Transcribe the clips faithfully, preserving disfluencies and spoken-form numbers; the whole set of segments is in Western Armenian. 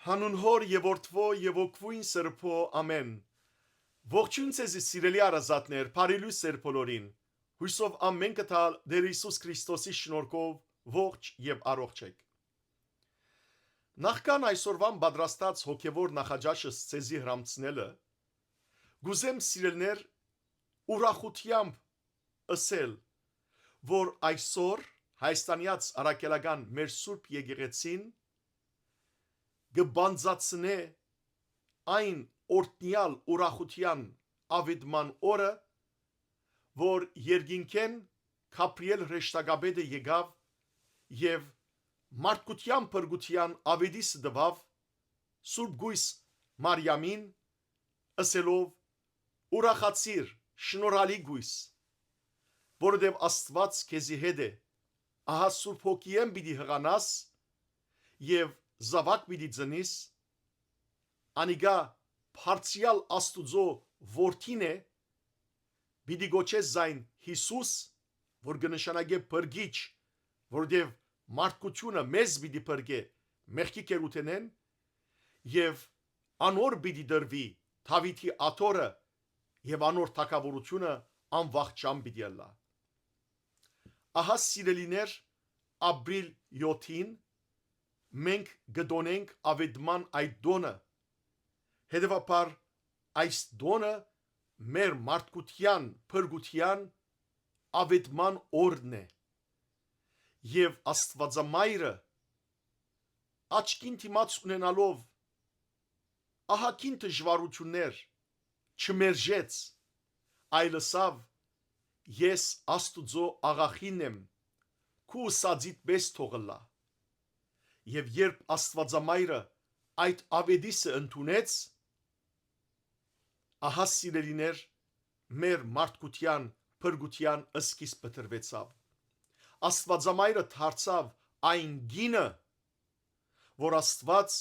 Հանուն Հօր եւ Որդւոյ եւ Հոգւոյն Սրբոյ, ամէն։ Ողջոյն ձեզի, սիրելի հարազատներ, բարի լոյս ձեր բոլորին։ Յուսով ամէնքը թալ Տէր Յիսուս Քրիստոսի շնորհքով ողջ եւ առողջ էք։ Նախքան այսօրուան պատրաստած հոգեվոր նախաճաշս ձեզի հրամցնելը, կ'ուզեմ, սիրելիներ, ուրախութեամբ ըսել, որ այսօր Հայաստանեաց Առաքելական մեր Սուրբ Եկեղեցին կը բանձացնէ այն օրհնեալ ուրախութեան աւետման օրը, որ երկինքէն Գաբրիէլ հրեշտակապետը եկաւ եւ մարդկութեան փրկութեան աւետիսը տուաւ Սուրբ Կոյս Մարիամին, ըսելով. «Ուրախացիր, շնորհալի կոյս, որովհետեւ Աստուած քեզի հետ է։ Ահա Սուրբ Հոգիէն պիտի յղանաս եւ զաւակ պիտի ծնիս, անիկա Բարձրեալ Աստուծոյ Որդին է, պիտի կոչես զայն Յիսուս, որ կը նշանակէ փրկիչ, որովհետեւ մարդկութիւնը մեզ պիտի փրկէ մեղքի գերութենէն, եւ անոր պիտի տրուի Դաւիթի աթոռը, եւ անոր թագաւորութիւնը անվախճան պիտի ըլլայ»։ Ահա, սիրելիներ, ապրիլ յոթին մենք կը տօնենք աւետման այդ տօնը։ Հետեւաբար, այս տօնը մեր մարդկութեան փրկութեան աւետման օրն է, եւ Աստուածամայրը աչքին դիմաց ունենալով ահագին դժուարութիւններ, չմերժեց, այլ ըսաւ. «Ես Աստուծոյ աղախինն եմ, քու ըսածիդ պէս թող ըլլայ»։ Եւ երբ Աստուածամայրը այդ աւետիսը ընդունեց, ահա, սիրելիներ, մեր մարդկութեան փրկութեան սկիզբը դրուեցաւ։ Աստուածամայրը դարձաւ այն կինը, որ Աստուած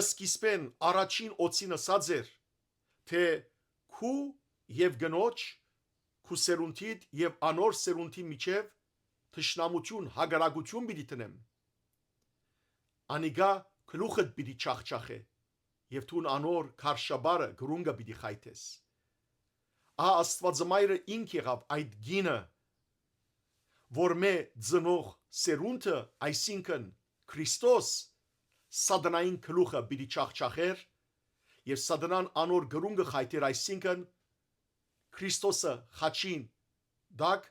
սկիզբէն առաջին օծին ըսած էր, թէ քու եւ կնոջ, քու սերունդիդ եւ անոր սերունդի միջեւ թշնամութիւն, հակառակութիւն պիտի դնեմ։ Անիկա գլուխդ պիտի չախչախէ, եւ դուն անոր քարշապարը, կրունկը պիտի խայթես։ Ահա, Աստուածամայրը ինք եղաւ այդ կինը, որ մե ծնող սերունդը, այսինքն Քրիստոս, սատանային գլուխը պիտի չախչախէր, եւ սատանան անոր կրունկը խայթէր, այսինքն Քրիստոսը խաչին տակ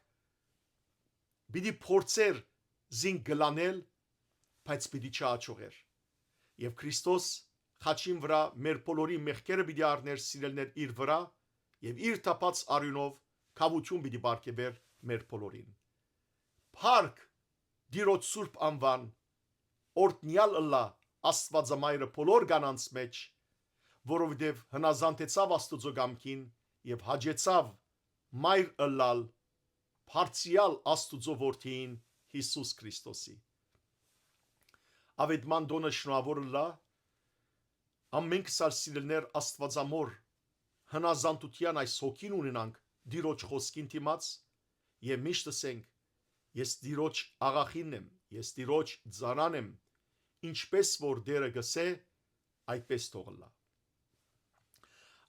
պիտի փորձէր զինք կլանել, բայց պիտի չհաջողէր։ Եւ Քրիստոս խաչին վրայ մեր բոլորի մեղքերը պիտի առնէր, սիրելիներ, իր վրայ, եւ իր թափած արիւնով գաւութիւն պիտի պարգեւէր մեր բոլորին։ Փառք Տիրոջ սուրբ անուան, օրհնեալ ըլլայ Աստուածամայրը բոլոր կանանց մէջ, որովհետեւ հնազանդեցաւ Աստուծոյ կամքին եւ հաճեցաւ մայր ըլլալ Բարձրեալ Աստուծոյ Որդիին, Յիսուս Քրիստոսի։ Աւետման տօնը շնորհաւոր ըլլայ, ամէնքս ալ, սիրելիներ, Աստուածամօր հնազանդութեան այս հոգին ունենանք Տիրոջ խօսքին դիմաց եւ միշտ ըսենք. «Ես Տիրոջ աղախինն եմ, ես Տիրոջ ծառան եմ, ինչպէս որ Տէրը կ'ըսէ, այդպէս թող ըլլայ»։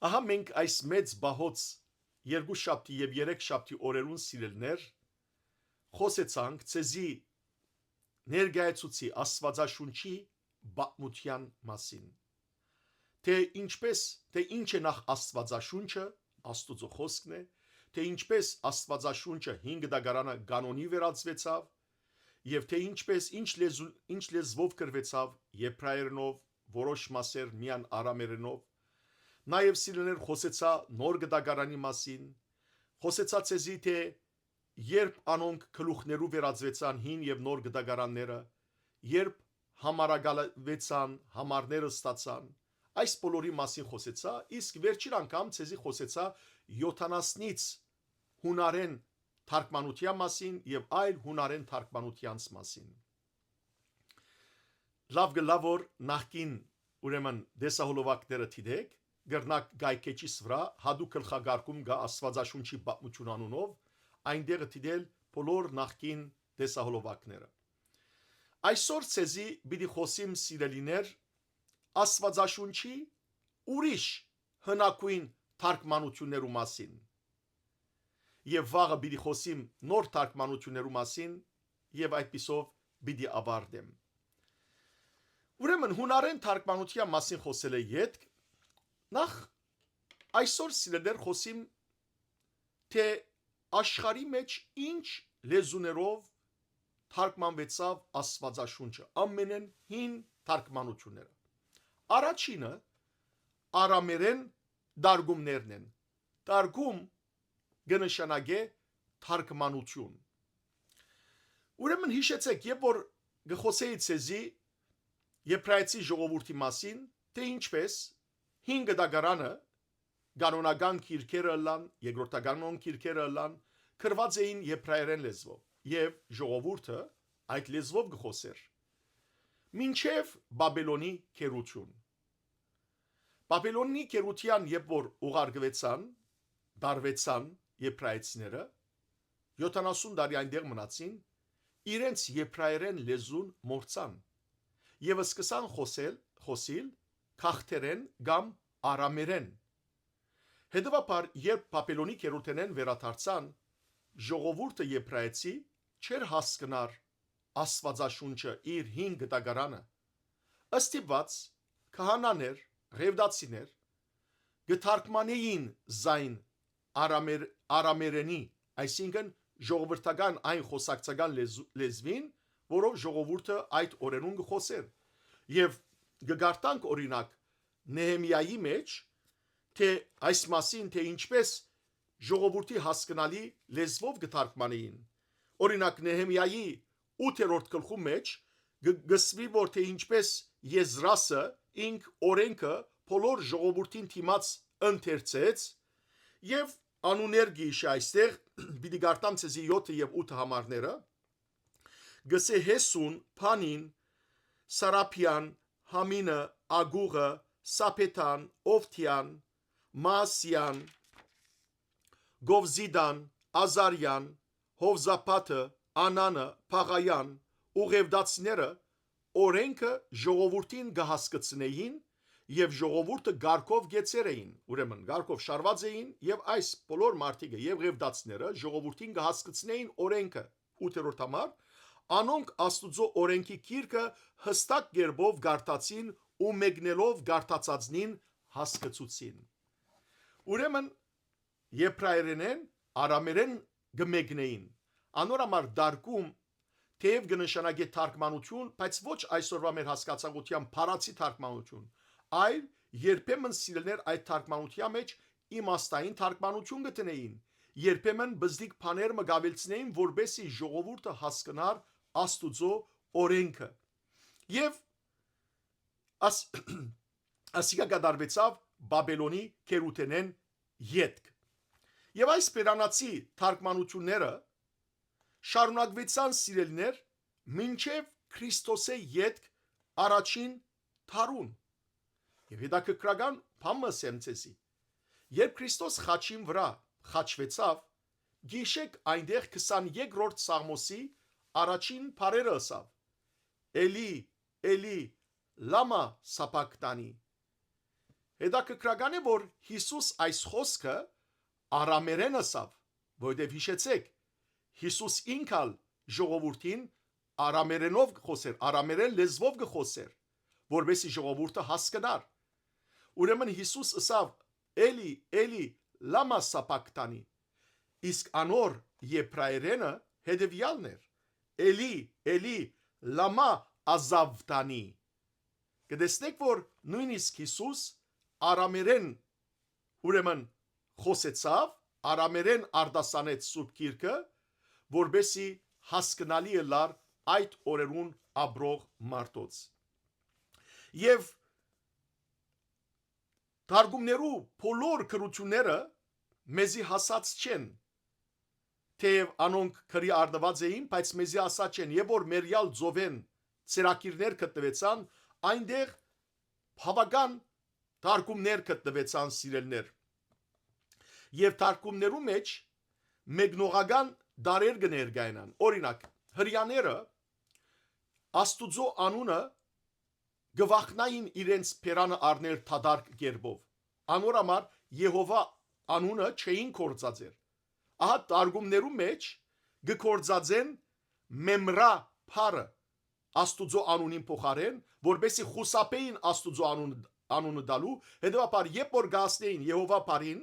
Ահա, մենք այս մեծ պահոց երկուշաբթի եւ երեքշաբթի օրերուն, սիրելիներ, խօսեցանք, ձեզի ներկայացուցի Աստուածաշունչի պատմութեան մասին, թէ ինչպէս, թէ ինչ է նախ Աստուածաշունչը, Աստուծոյ խօսքն է, թէ ինչպէս Աստուածաշունչը հին կտակարանը կանոնի վերածուեցաւ, եւ թէ ինչպէս, ինչ լեզու-, ինչ լեզուով գրուեցաւ, եբրայերենով, որոշ մասեր միայն արամերենով։ Նաեւ, սիրելիներ, խօսեցայ նոր կտակարանի մասին, խօսեցայ ձեզի, թէ երբ անոնք գլուխներու վերածուեցան հին եւ նոր կտակարանները, երբ համարակալուեցան, համարները ստացան, այս բոլորի մասին խօսեցայ, իսկ վերջին անգամ ձեզի խօսեցայ Յոթանասնից յունարէն թարգմանութեան մասին եւ այլ յունարէն թարգմանութեանց մասին։ Լաւ կ'ըլլայ, որ նախկին, ուրեմն, տեսահոլովակները դիտեք, կրնաք կայքէջիս վրայ յատուկ գլխակարգում կայ Աստուածաշունչի պատմութիւն անունով, այնտեղ դիտել բոլոր նախկին տեսահոլովակները։ Այսօր ձեզի պիտի խօսիմ, սիրելիներ, Աստուածաշունչի ուրիշ հնագոյն թարգմանութիւններու մասին։ Եւ վաղը պիտի խօսիմ նոր թարգմանութիւններու մասին եւ այդպիսով պիտի աւարտեմ։ Ուրեմն, յունարէն թարգմանութեան մասին խօսելէ ետք, նախ այսօր, սիրելիներ, խօսիմ, թէ աշխարհի մէջ ինչ լեզուներով թարգմանուեցաւ Աստուածաշունչը, ամենէն հին թարգմանութիւնները։ Առաջինը արամերէն դարգումներն են։ Դարգում կը նշանակէ թարգմանութիւն։ Ուրեմն, յիշեցէք, երբ որ կը խօսէի ձեզի Եբրայեցի ժողովուրդի մասին, թէ ինչպէս հին գտակարանը, կանոնական գիրքերը ըլլան, երկրորդականոն գիրքերը ըլլան, գրուած էին եբրայերէն լեզուով, եւ ժողովուրդը այդ լեզուով կը խօսէր մինչեւ Բաբելոնի գերութիւն։ Բաբելոնի գերութեան երբ որ ուղարկուեցան, տարուեցան եբրայեցիները, յոթանասուն տարի այնտեղ մնացին, իրենց եբրայերէն լեզուն մոռցան եւ սկսան խօսել, խօսիլ գաղթերէն կամ արամերէն։ Հետեւաբար, երբ Բաբելոնի գերութենէն վերադարձան, ժողովուրդը եբրայեցի չէր հասկնար Աստուածաշունչը իր հին գտակարանը։ Ստիպուած, քահանաներ, ղեւտացիներ կը թարգմանէին զայն արամեր-, արամերենի, այսինքն ժողովրդական այն խոսակցական լեզու-, լեզուին, որով ժողովուրդը այդ օրերուն կը խօսէր։ Եւ կը կարդանք, օրինակ, Նեհեմիայի մէջ, թէ այս մասին, թէ ինչպէս ժողովուրդի հասկնալի լեզուով կը թարգմանէին։ Օրինակ, Նեհեմիայի ութերորդ գլխու մէջ գ-, գսվի, որ թէ ինչպէս Եզրասը ինք օրենքը բոլոր ժողովուրդին դիմաց ընթերցեց, եւ անուններ կը յիշի այստեղ, պիտի կարդամ ձեզի յոթը եւ ութը համարները, գսէ Հեսուն, Փանին, Սարափիան, Համինը, Ագուղը, Սափեթան, Օվթիան, Մաասիան, Գովզիդան, Ազարիան, Հովզափաթը, Անանը, Փաղայան ու Ղևտացիները օրենքը ժողովուրդին կը հասկցնէին եւ ժողովուրդը կարգով գեցեր էին, ուրեմն կարգով շարուած էին, եւ այս բոլոր մարդիկը եւ Ղևտացիները ժողովուրդին կը հասկցնէին օրենքը, ութերորդ համար, անոնք Աստուծոյ օրենքի գիրքը յստակ կերպով կարդացին ու մեկնելով կարդացածնին հասկցուցին։ Ուրեմն, եբրայերէնէն արամերէն կը մեկնէին։ Անոր համար դարգում թեև կը նշանակէ թարգմանութիւն, բայց ոչ այսօրուայ մեր հասկացողութեան փառացի թարգմանութիւն, այլ երբեմն, սիրելիներ, այդ թարգմանութեան մէջ իմաստային թարգմանութիւն կը դնէին, երբեմն բզդիկ բաներ մը կ'աւելցնէին, որպէս զի ժողովուրդը հասկնար Աստուծոյ օրենքը։ Եւ աս-, ասիկա կատարուեցաւ Բաբելոնի գերութենէն ետք։ Եւ այս բերանացի թարգմանութիւնները շարունակուեցան, սիրելիներ, մինչեւ Քրիստոսէ ետք առաջին դարուն։ Եւ հետաքրքրական բան մը ըսեմ ձեզի։ Երբ Քրիստոս խաչին վրայ խաչուեցաւ, գիշեք այնտեղ քսանեքրորդ Սաղմոսի առաջին բառերը ըսաւ. «Էլի, Էլի, լամա սաբաքթանի»։ Հետաքրքրական է, որ Յիսուս այս խօսքը արամերէն ըսաւ, որովհետեւ, յիշեցէք, Յիսուս ինք ալ ժողովուրդին արամերենով կը խօսէր, արամերէն լեզուով կը խօսէր, որպէս զի ժողովուրդը հասկնար։ Ուրեմն Յիսուս ըսաւ. «Էլի, Էլի, լամա սաբաքթանի»։ Իսկ անոր եբրայերէնը հետեւեալն էր. «Էլի, Էլի, լամա ազավթանի»։ Կը տեսնէք, որ նոյնիսկ Յիսուս արամերէն, ուրեմն, խօսեցաւ, արամերէն արտասանեց Սուրբ Գիրքը, որպէս զի հասկնալի ըլլար այդ օրերուն ապրող մարդոց։ Եւ թարգումներու բոլոր գրութիւնները մեզի հասած չեն, թէեւ անոնք գրի առնուած էին, բայց մեզի հասած չեն, եւ որ մերեալ ծովեն ծերակիրներ գտնուեցան, այնտեղ բաւական թարգումներ գտնուեցան, սիրելիներ։ Եւ թարգումներու մէջ մեկնողական դարեր կը ներկայանան։ Օրինակ, Հրեաները Աստուծոյ անունը կը վախնային իրենց բերանը առնել դատարկ կերպով։ Անոր համար Եհովա անունը չէին կորցածեր։ Ահա, տարգումներու մէջ կը կորցածեն մեմրա բառը Աստուծոյ անունին փոխարէն, որպեսզի խուսափէին Աստուծոյ անունը, անունը տալու, հետեւաբար, երբ որ կ'ասնէին Եհովա բառին,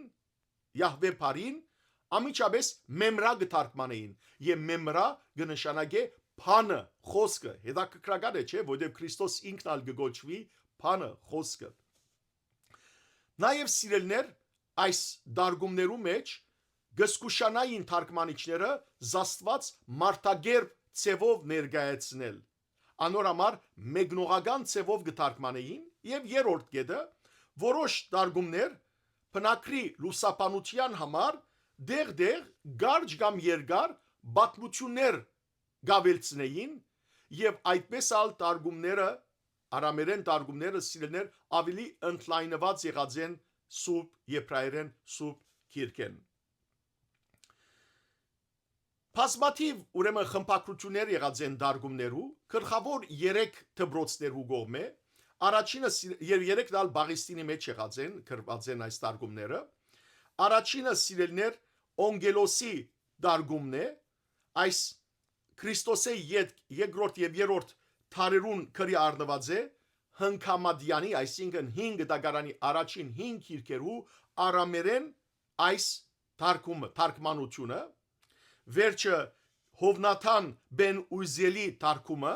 Յահուէ բառին, անմիջապէս մեմրա կը թարգմանէին, եւ մեմրա կը նշանակէ բանը, խօսքը։ Հետաքրքրական է, չէ՞, որովհետեւ Քրիստոս ինքն ալ կը կոչուի բանը, խօսքը։ Նաեւ, սիրելիներ, այս դարգումներու մէջ կը զգուշանային թարգմանիչները զաստուած մարդակերպ ձեւով ներկայացնել։ Անոր համար մեկնողական ձեւով կը թարգմանէին, եւ երրորդ կետը, որոշ դարգումներ բնակրի լուսաբանութեան համար դեղ-դեղ կարճ կամ երկար պատմութիւններ կ'աւելցնէին, եւ այդպէս ալ դարգումները, արամերէն դարգումները, սիրելիներ, աւելի ընդլայնուած եղած են Սուրբ Եբրայերէն Սուրբ Գիրքէն։ Բազմաթիւ, ուրեմն, խմբագրութիւններ եղած են դարգումներու, գլխաւոր երեք դպրոցներու կողմէ, առաջինը սի-, եր-, երեքն ալ Պաղեստինի մէջ եղած են, գրուած են այս դարգումները։ Առաջինը, սիրելիներ, Օնկելոսի դարգումն է, այս Քրիստոսէ ետք երկրորդ եւ երրորդ դարերուն գրի առնուած է Հնկամատեանի, այսինքն, հինգ դագարանի առաջին հինգ գիրքերու արամերէն այս թարգումը, թարգմանութիւնը, վերջը Հովնաթան Բեն Ուզելի թարգումը,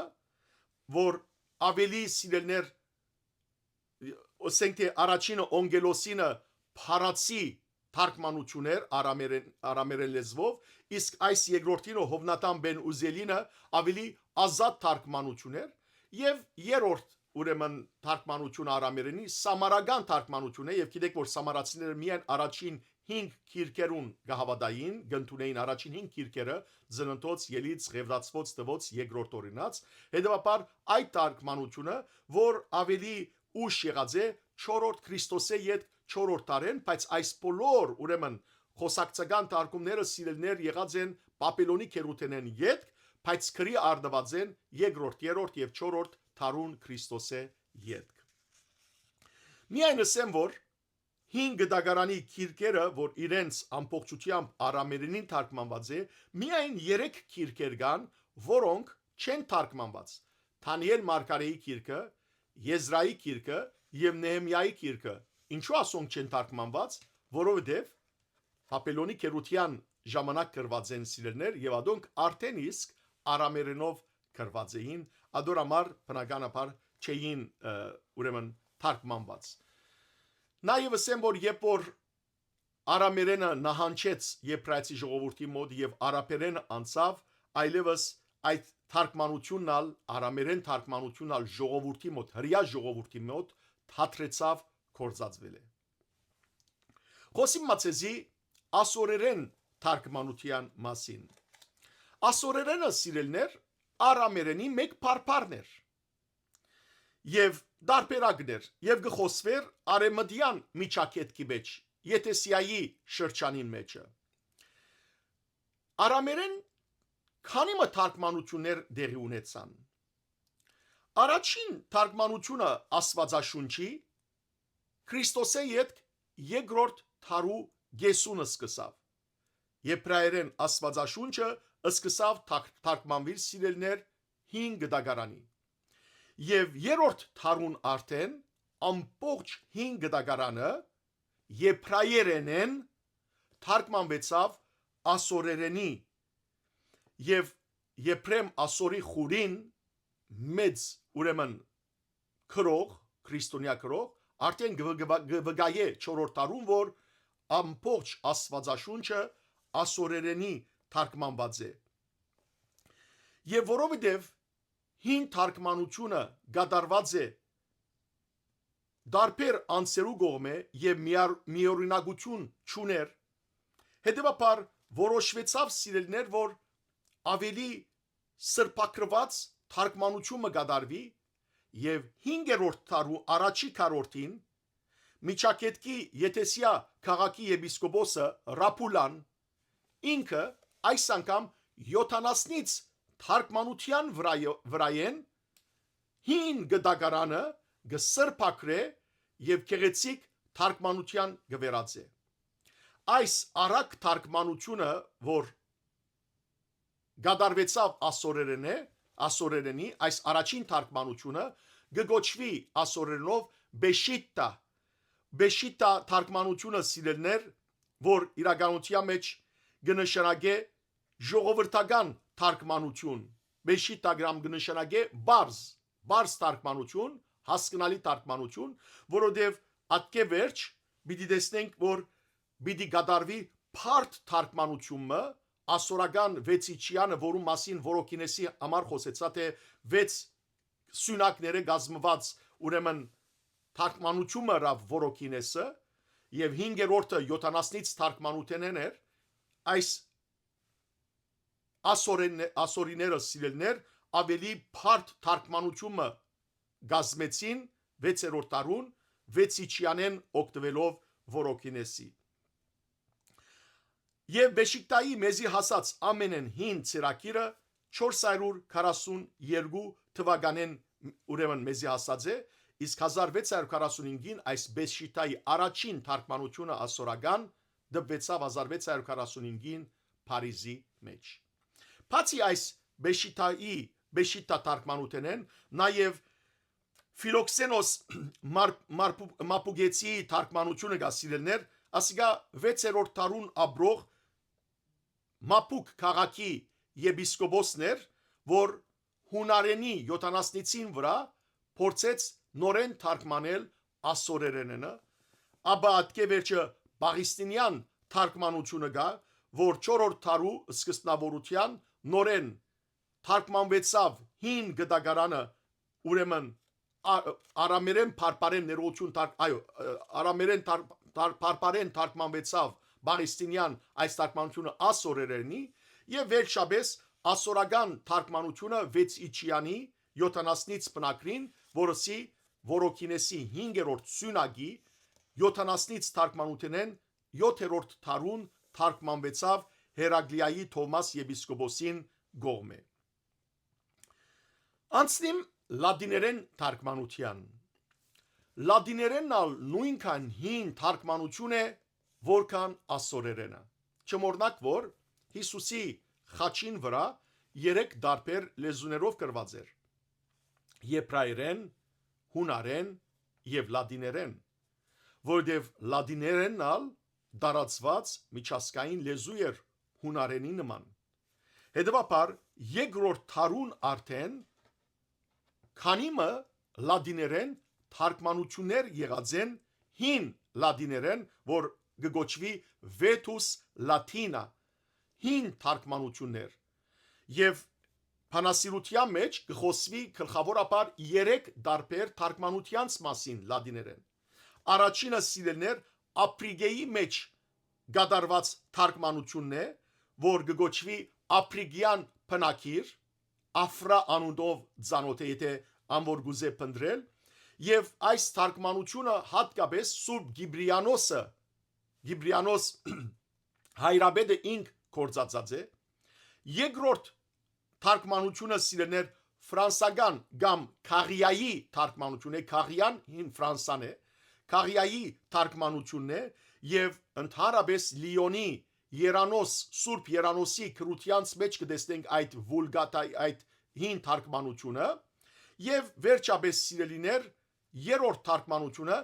որ աւելի, սիրելիներ, ասենք թէ առաջինը Օնկելոսինը փարացի թարգմանութիւն էր արամերեն, արամերեն լեզուով, իսկ այս երկրորդինը Հովնաթան Բեն Ուզելինը աւելի ազատ թարգմանութիւն էր, եւ երրորդ, ուրեմն, թարգմանութիւնը արամերենի սամարական թարգմանութիւն է, եւ գիտեք, որ սամարացիները միայն առաջին հինգ գիրքերուն կը հաւատային, կ'ընդունէին առաջին հինգ գիրքերը, Ծննդոց, Ելից, Ղեւրացուոց, Տուոց, Երկրորդ Օրինաց, հետեւաբար, այդ թարգմանութիւնը, որ աւելի ուշ եղած է, չորրորդ Քրիստոսէ ետք չորրորդ դարէն, բայց այս բոլոր, ուրեմն, խոսակցական թարգումները, սիրելիներ, եղած են Պապելոնի գերութենէն ետք, բայց գրի առնուած են երկրորդ, երրորդ եւ չորրորդ դարուն Քրիստոսէ ետք։ Միայն ըսեմ, որ հին գտակարանի գիրքերը, որ իրենց ամբողջությամբ արամերենին թարգմանուած է, միայն երեք գիրքեր կան, որոնք չեն թարգմանուած. Դանիէլ մարգարեի գիրքը, Եզրայի գիրքը եւ Նեհեմիայի գիրքը։ Ինչու՞ ասոնք չեն թարգմանուած? Որովհետեւ Բաբելոնի գերութեան ժամանակ գրուած են, սիրելիներ, եւ ադոնք արդէն իսկ արամերենով գրուած էին, ադոր համար բնականաբար չէին, ը, ուրեմն, թարգմանուած։ Նաեւ ըսեմ, որ երբ որ արամերենը նահանջեց Եբրայեցի ժողովուրդի մօտ եւ արաբերենը անցաւ, այլեւս այդ թարգմանութիւնն ալ, արամերեն թարգմանութիւնն ալ ժողովուրդի մօտ, հրեայ ժողովուրդի մօտ թատրեցաւ, կորզածվել է։ Խօսիմ մը ձեզի ասորերեն թարգմանութեան մասին։ Ասորերենը, սիրելիներ, արամերենի մէկ բարբառն էր։ Եւ տարբերակն էր, եւ կը խօսուէր արեմտեան միջագետքի մէջ, Եթեսիայի շրջանին մէջը։ Արամերեն քանի մը թարգմանութիւններ տեղի ունեցան։ Առաջին թարգմանութիւնը Աստուածաշունչի Քրիստոսէ ետք երկրորդ դարու կեսուն սկսաւ։ Եբրայերեն Աստուածաշունչը սկսաւ թարգ-, թարգմանուիլ, սիրելիներ, հին գտակարանի։ Եւ երրորդ դարուն արդէն ամբողջ հին գտակարանը եբրայերենէն թարգմանուեցաւ ասորերենի, եւ Եփրեմ Ասորի խուրին մեծ, ուրեմն, գրող, քրիստոնեայ գրող, արդէն կը վկա-, կը վկայէ չորրորդ դարուն, որ ամբողջ Աստուածաշունչը ասորերենի թարգմանուած է։ Եւ որովհետեւ հին թարգմանութիւնը կատարուած է տարբեր անձերու կողմէ եւ միար-, միօրինակութիւն չունէր, հետեւաբար որոշուեցաւ, սիրելիներ, որ աւելի սրբագրուած թարգմանութիւն մը կատարուի, եւ հինգերորդ դարու առաջի քառորդին Միջագետքի Եթեսիա քաղաքի եպիսկոպոսը Ռապուլան ինքը այս անգամ յոթանասնից թարգմանութեան վրայ-, վրայէն հին գտակարանը կը սրբագրէ եւ գեղեցիկ թարգմանութեան կը վերածէ։ Այս արագ թարգմանութիւնը, որ կատարուեցաւ ասորերէնէ, ասորերէնի, այս առաջին թարգմանութիւնը կը կոչուի ասորերէնով Բեշիտտա։ Բեշիտտա թարգմանութիւնը, սիրելիներ, որ իրականութեան մէջ կը նշանակէ ժողովրդական թարգմանութիւն, Բեշիտտա գրամ կը նշանակէ պարզ, պարզ թարգմանութիւն, հասկնալի թարգմանութիւն, որովհետեւ ատկէ վերջ պիտի տեսնենք, որ պիտի կատարուի բարդ թարգմանութիւն մը, ասորական վեցիչեանը, որուն մասին Որոքինեսի համար խօսեցայ, թէ վեց սիւնակներէ կազմուած, ուրեմն, թարգմանութիւն մը ըրաւ Որոքինեսը, եւ հինգերորդը Յոթանասնից թարգմանութենէն էր, այս ասորին-, ասորիները, սիրելիներ, աւելի բարդ թարգմանութիւն մը կազմեցին վեցերորդ դարուն, վեցիչեանէն օգտուելով Որոքինեսի։ Եւ Բեշիկտայի մեզի հասած ամենէն հին ցերակիրը չորս հարիւր քառասուն երկու թուականէն, ուրեմն, մեզի հասած է, իսկ հազար վեց հարիւր քառասուն հինգին այս Բեշիկտայի առաջին թարգմանութիւնը ասորական տպուեցաւ հազար վեց հարիւր քառասուն հինգին Փարիզի մէջ։ Բացի այս Բեշիկտայի, Բեշիկտա թարգմանութենէն, նաեւ Ֆիլոքսենոս Մար-, Մարփու-, Մապուկեցիի թարգմանութիւնը կայ, սիրելիներ, ասիկա վեցերորդ դարուն ապրող Մապուկ քաղաքի եպիսկոպոսն էր, որ յունարէնի յոթանասնիցին վրայ փորձեց նորէն թարգմանել ասորերէնը, ապա ատկէ վերջը Պաղիստինեան թարգմանութիւնը կայ, որ չորրորդ դարու սկզբնաւորութեան նորէն թարգմանուեցաւ հին գտակարանը, ուրեմն, ա-, արամերէն բարբառէն ներողություն թարգ-, այո, ը, արամերէն թարգ-, թարգ-, բարբառէն թարգմանուեցաւ Պաղիստինեան այս թարգմանութիւնը ասորերէնի, եւ վերջապէս ասորական թարգմանութիւնը Վեցիչեանի յոթանասնից բնակրին, որսի Որոքինեսի հինգերորդ սիւնակի յոթանասնից թարգմանութենէն յոթերորդ դարուն թարգմանուեցաւ Հերակլիայի Թովմաս եպիսկոպոսին կողմէ։ Անցնիմ լատիներէն թարգմանութեան։ Լատիներէնն ալ նոյնքան հին թարգմանութիւն է, որքան ասորերէնը։ Չմոռնաք, որ Յիսուսի խաչին վրայ երեք տարբեր լեզուներով գրուած էր. եբրայերէն, յունարէն եւ լատիներէն, որովհետեւ լատիներէնն ալ տարածուած միջազգային լեզու էր յունարէնի նման։ Հետեւաբար, երկրորդ դարուն արդէն քանի մը լատիներէն թարգմանութիւններ եղած են հին լատիներէն, որ կը կոչուի Vetus Latina, հին թարգմանութիւններ։ Եւ բանասիրութեան մէջ կը խօսուի գլխաւորաբար երեք տարբեր թարգմանութեանց մասին լատիներէն։ Առաջինը, սիրելիներ, Ափրիկեի մէջ կատարուած թարգմանութիւնն է, որ կը կոչուի Ափրիկեան բնագիր, Აფրա անունով ծանօթ է, եթէ ան որ կուզէ փնտռել, եւ այս թարգմանութիւնը յատկապէս Սուրբ Կիպրիանոսը, Կիպրիանոս հայրապետը ինք գործածած է։ Երկրորդ թարգմանութիւնը, սիրելիներ, ֆրանսական կամ Քաղիայի թարգմանութիւն է, Քաղիան հին Ֆրանսան է, Քաղիայի թարգմանութիւնն է, եւ ընդհանրապէս Լիոնի Երանոս, Սուրբ Երանոսի գրութեանց մէջ կը տեսնենք այդ Վուլգատայի, այդ հին թարգմանութիւնը, եւ վերջապէս, սիրելիներ, երրորդ թարգմանութիւնը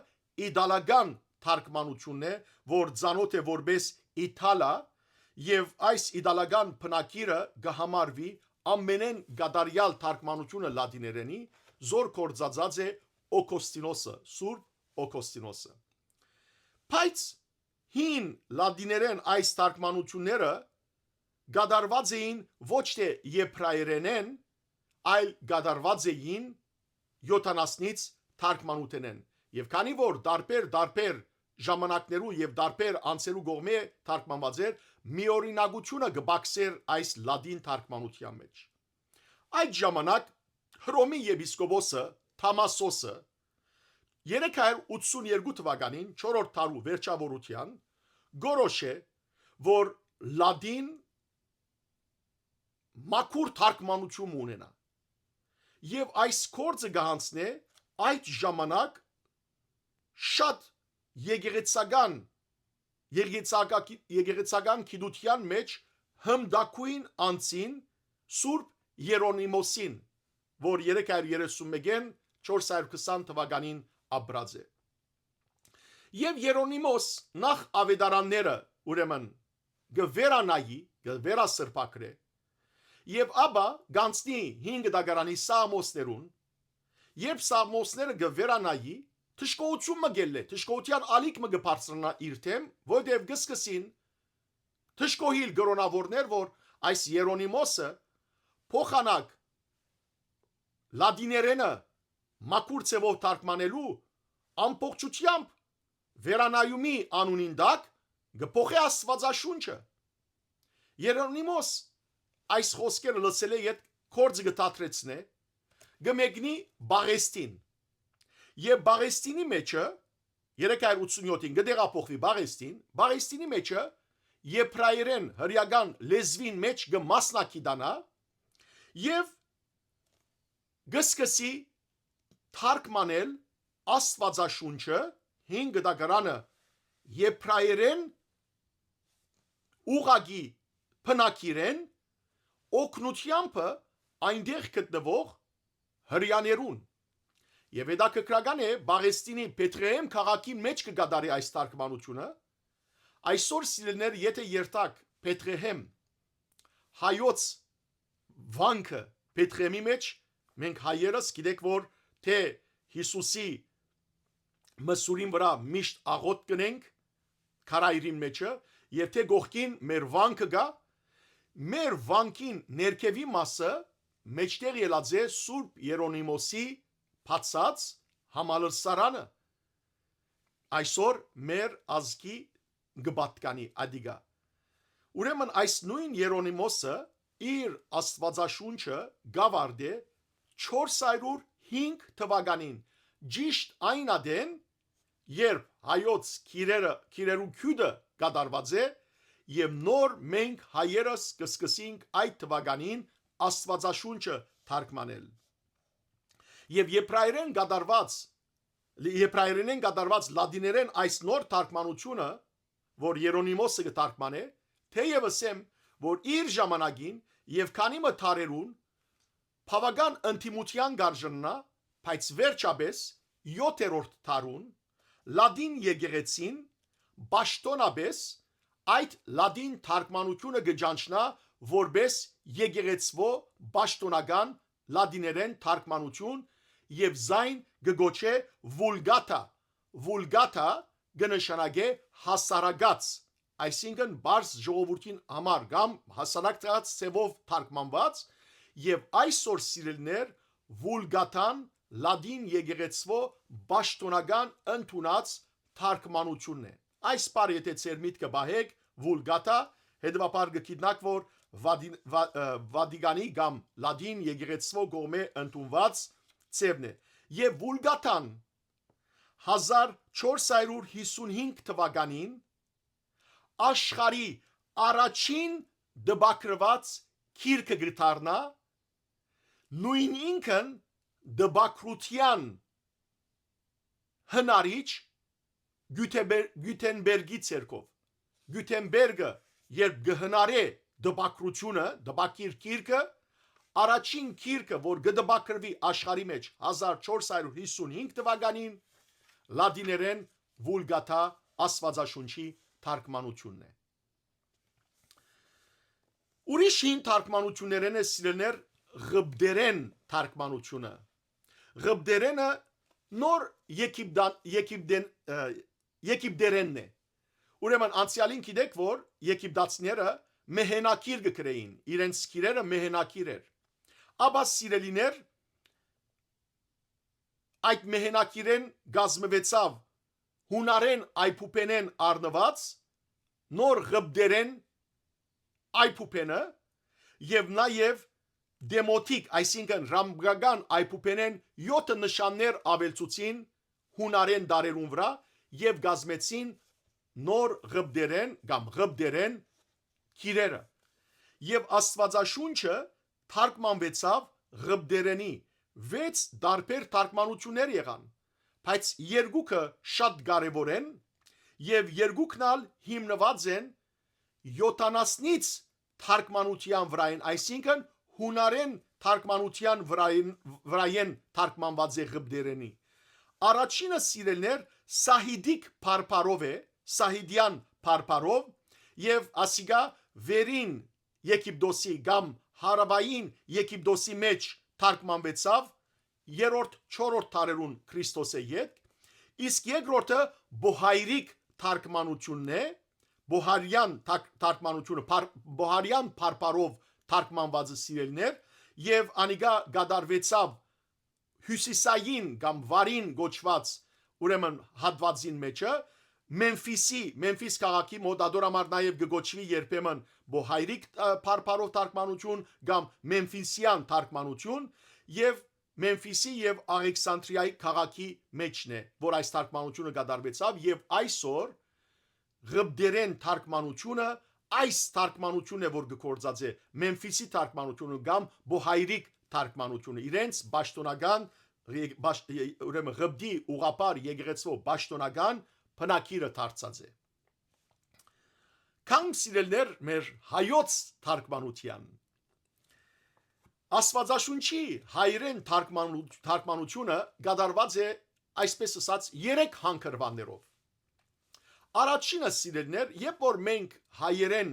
իտալական թարգմանութիւնն է, որ ծանօթ է որպէս Իտալա, եւ այս իտալական բնագիրը կը համարուի ամենէն կատարեալ թարգմանութիւնը լատիներէնի, զոր գործածած է Օգոստինոսը, Սուրբ Օգոստինոսը։ Բայց հին լատիներէն այս թարգմանութիւնները կատարուած էին ոչ թէ եբրայերէնէն, այլ կատարուած էին յոթանասնից թարգմանութենէն։ Եւ քանի որ տարբեր, տարբեր ժամանակներու եւ տարբեր անձերու կողմէ թարգմանուած էր, միօրինակութիւնը կը բացէր այս լատին թարգմանութեան մէջ։ Այդ ժամանակ Հռոմի եպիսկոպոսը Թամասոսը երեք հարիւր ութսուն երկու թուականին, չորրորդ դարու վերջաւորութեան, գորոշ է, որ լատին մաքուր թարգմանութիւն մը ունենայ։ Եւ այս գործը կը յանցնէ այդ ժամանակ շատ եկեղեցական, եկեղեցակա-, եկեղեցական գիտութեան մեջ հմտագոյն անձին, Սուրբ Երոնիմոսին, որ երեք հարյուր երեսուն մէկէն չորս հարյուր քսան թուականին ապրած է։ Եւ Երոնիմոս նախ աւետարանները, ուրեմն, կը վերանայի, կը վերասրբագրէ, եւ ապա կ'անցնի հին գտակարանի սաղմոսներուն, երբ սաղմոսները կը վերանայի, դժգոհութիւն մը կ'ելլէ, դժգոհութեան ալիք մը կը բարձրանայ իր դէմ, որտեւ կը սկսին դժգոհիլ կրօնաւորներ, որ այս Երոնիմոսը փոխանակ լատիներէնը մաքուր ձեւով թարգմանելու ամբողջությամբ վերանայումի անունին տակ կը փոխէ Աստուածաշունչը։ Երոնիմոս այս խօսքերը լսելէ յետ գործը կը դադրեցնէ, կը մեկնի Պաղեստին։ Եւ Պաղեստինի մեջը, երեք հարյուր ութսունյոթին կը տեղափոխուի Պաղեստին, Պաղեստինի մեջը եբրայերէն հրեական լեզուին մէջ կը մասնակցի տանայ եւ կը սկսի թարգմանել Աստուածաշունչը, հին գտակարանը եբրայերէն ուղղակի բնագիրէն օգնութեամբը այնտեղ գտնուող հրեաներուն։ Եւ հետաքրքրական է, Պաղեստինի Բեթղեհեմ քաղաքի մէջ կը կատարի այս թարգմանութիւնը։ Այսօր, սիրելիներ, եթէ երթաք Բեթղեհեմ, հայոց վանքը Բեթղեհեմի մէջ, մենք հայերս գիտենք, որ թէ Յիսուսի մսուրին վրայ միշտ աղօթք կ'ընենք քարայրին մեջը, եւ թէ կողքին մեր վանքը կայ, մեր վանքին ներքեւի մասը մէջտեղ ելած է Սուրբ Երոնիմոսի բացած համալսարանը, այսօր մեր ազգի կը պատկանի ադիգա։ Ուրեմն այս նոյն Երոնիմոսը իր Աստուածաշունչը կ'աւարտէ չորս հարյուր հինգ թուականին, ճիշտ այն ատեն, երբ հայոց քիրերը, քիրերու գիւտը կատարուած է, եւ նոր մենք հայերս կը սկսենք այդ թուականին Աստուածաշունչը թարգմանել։ Եւ եբրայերէն կատարուած, եբրայերէնէն կատարուած լատիներէն այս նոր թարգմանութիւնը, որ Երոնիմոսը կը թարգմանէ, թէեւ ըսեմ, որ իր ժամանակին եւ քանի մը դարերուն բաւական ընդդիմութեան կ'արժանանայ, բայց վերջապէս, եօթերորդ դարուն, լատին եկեղեցին պաշտօնապէս այդ լատին թարգմանութիւնը կը ճանչնայ որպէս եկեղեցւոյ պաշտօնական լատիներէն թարգմանութիւն եւ զայն կը կոչէ Վուլգաթա։ Վուլգաթա կը նշանակէ հասարակաց, այսինքն՝ պարզ ժողովուրդին համար կամ հասարակաց ձեւով թարգմանուած, եւ այսօր, սիրելիներ, Վուլգաթան լատին եկեղեցւոյ պաշտօնական ընդունած թարգմանութիւնն է։ Այս բառը եթէ ձեր միտքը պահէք, Վուլգաթա, հետեւաբար կը գիտնաք, որ Վադի-, Վա-, ը, Վատիկանի կամ լատին եկեղեցւոյ կողմէ ընդունուած ձեւն է։ Եւ Վուլգաթան հազար չորս հարյուր հիսուն հինգ թուականին աշխարհի առաջին տպագրուած գիրքը կը դառնայ, նոյն ինքն տպագրութեան հնարիչ Գիւթենբեր-, Գիւթենբերգի ձեռքով։ Գիւթենբերգը, երբ կը հնարէ տպագրութիւնը, տպագիր գիրքը, առաջին գիրքը, որ կը տպագրուի աշխարհի մէջ հազար չորս հարյուր հիսուն հինգ թուականին, լատիներէն Վուլգաթա Աստուածաշունչի թարգմանութիւնն է։ Ուրիշ հին թարգմանութիւններէն է, սիրելիներ, Ղպտերէն թարգմանութիւնը։ Ղպտերէնը նոր Եգիպտան-, Եգիպտեն-, ը, Եգիպտերէնն է։ Ուրեմն անցեալին գիտեք, որ եգիպտացիները մեհենակիր կը գրէին, իրենց գիրերը մեհենակիր էր։ Ապա, սիրելիներ, այդ մեհենակիրէն կազմուեցաւ յունարէն այբուբենէն առնուած նոր Ղպտերէն այբուբենը եւ նաեւ դեմոթիկ, այսինքն՝ ռամկական այբուբենէն եօթը նշաններ աւելցուցին յունարէն տառերուն վրայ եւ կազմեցին նոր Ղպտերէն կամ Ղպտերէն գիրերը։ Եւ Աստուածաշունչը թարգմանուեցաւ Ղպտերէնի վեց տարբեր թարգմանութիւններ եղան, բայց երկուքը շատ կարեւոր են եւ երկուքն ալ հիմնուած են յոթանասնից թարգմանութեան վրայէն, այսինքն՝ յունարէն թարգմանութեան վրայէն, վրայէն թարգմանուած է Ղպտերէնի։ Առաջինը, սիրելիներ, Սահիդիկ փարփարով է, Սահիդեան փարփարով, եւ ասիկա վերին Եգիպտոսի կամ հարաւային Եգիպտոսի մէջ թարգմանուեցաւ երրորդ, չորրորդ դարերուն Քրիստոսէ ետք, իսկ երկրորդը Բոհայրիկ թարգմանութիւնն է, Բոհարեան թագ-, թարգմանութիւնը, փար-, Բոհարեան փարփարով թարգմանուածը, սիրելիներ, եւ անիկա կատարուեցաւ հիւսիսային կամ վարին կոչուած, ուրեմն, հատուածին մէջը, Մեմֆիսի, Մեմֆիս քաղաքի մօտ, ատոր համար նաեւ կը կոչուի երբեմն Բոհայրիկ, ը, փարփարով թարգմանութիւն կամ Մեմֆիսեան թարգմանութիւն, եւ Մեմֆիսի եւ Աղեքսանդրիայի քաղաքի մէջն է, որ այս թարգմանութիւնը կատարուեցաւ, եւ այսօր Ղպտերէն թարգմանութիւնը այս թարգմանութիւնն է, որ կը գործածէ Մեմֆիսի թարգմանութիւնը կամ Բոհայրիկ թարգմանութիւնը, իրենց պաշտօնական, ե-, պաշ-, ե-, ուրեմն, Ղպտի ուղղափառ եկեղեցւոյ պաշտօնական բնագիրը դարձած է։ Կամ, սիրելիներ, մեր հայոց թարգմանութեան։ Աստուածաշունչի հայերէն թարգմանու-, թարգմանութիւնը կատարուած է, այսպես ըսած, երեք հանգրուաններով։ Առաջինը, սիրելիներ, երբ որ մենք հայերէն